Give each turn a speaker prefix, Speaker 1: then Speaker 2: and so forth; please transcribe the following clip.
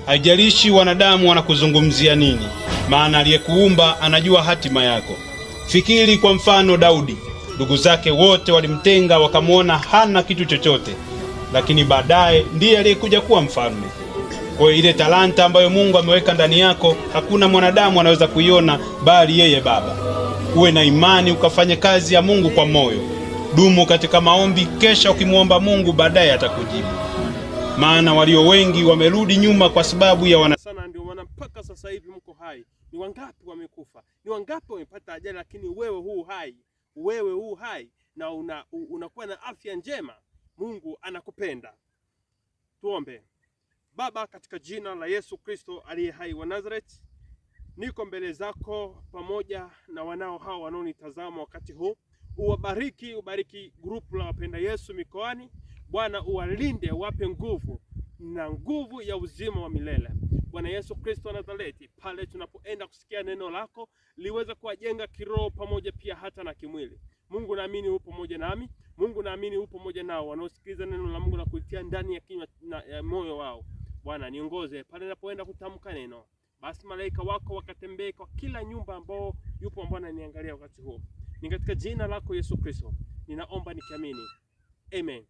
Speaker 1: Haijalishi wanadamu wanakuzungumzia nini, maana aliyekuumba anajua hatima yako. Fikiri kwa mfano Daudi, ndugu zake wote walimtenga, wakamwona hana kitu chochote, lakini baadaye ndiye aliyekuja kuwa mfalme. Kwa hiyo ile talanta ambayo Mungu ameweka ndani yako, hakuna mwanadamu anaweza kuiona bali yeye Baba. Uwe na imani ukafanye kazi ya Mungu kwa moyo. Dumu katika maombi, kesha ukimwomba Mungu baadaye atakujibu. Maana walio wengi wamerudi nyuma kwa sababu ya wana
Speaker 2: Sana ndio maana mpaka sasa hivi mko hai. Ni wangapi wamekufa? Ni wangapi wamepata ajali? Lakini wewe huu hai, wewe huu hai na unakuwa na afya njema. Mungu anakupenda. Tuombe. Baba, katika jina la Yesu Kristo aliye hai wa Nazareth, niko mbele zako pamoja na wanao hao wanaonitazama wakati huu. Uwabariki, ubariki grupu la wapenda Yesu mikoani. Bwana, uwalinde, uwape nguvu na nguvu ya uzima wa milele. Bwana Yesu Kristo wa Nazareti, pale tunapoenda kusikia neno lako liweze kuwajenga kiroho pamoja pia hata na kimwili. Mungu naamini upo pamoja nami. Mungu naamini upo pamoja nao wanaosikiliza neno la Mungu na kulitia ndani ya kinywa na ya moyo wao. Bwana niongoze pale ninapoenda kutamka neno, basi malaika wako wakatembee kwa kila nyumba ambao yupo ambao ananiangalia wakati huu. Ni katika jina lako Yesu Kristo ninaomba nikiamini, amen.